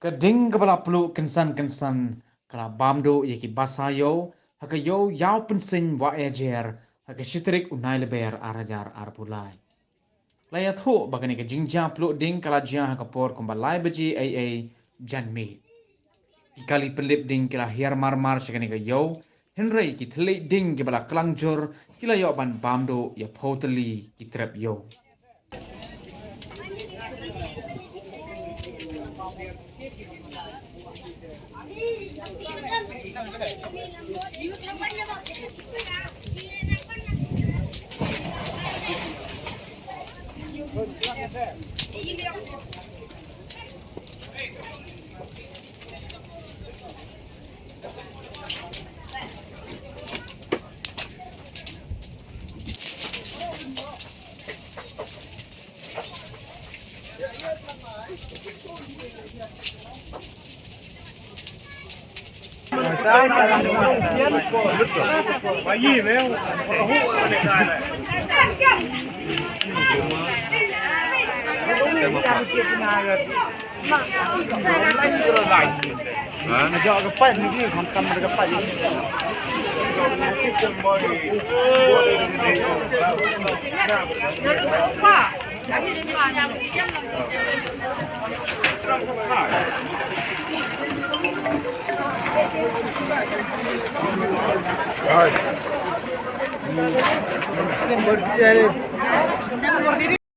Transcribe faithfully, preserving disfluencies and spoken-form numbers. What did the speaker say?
Ka ding kaba la pluh kynsan kynsan ka la bam duh ïa ki basa ïew ha ka ïew Ïawpynsieñ Wahiajer ha ka shi tarik u Nailaber ar hajar arphew lai. La ïathuh ba kane ka jingjia pluh ding ka la jia ha ka por kumba lai baje eiei janmiet. Ki kali pynlip ding ki la hiar marmar sha kane ka ïew, hynrei ki thylliej ding kiba la klang jur ki la ïoh ban bam duh ïa phew tylli ki trep ïew.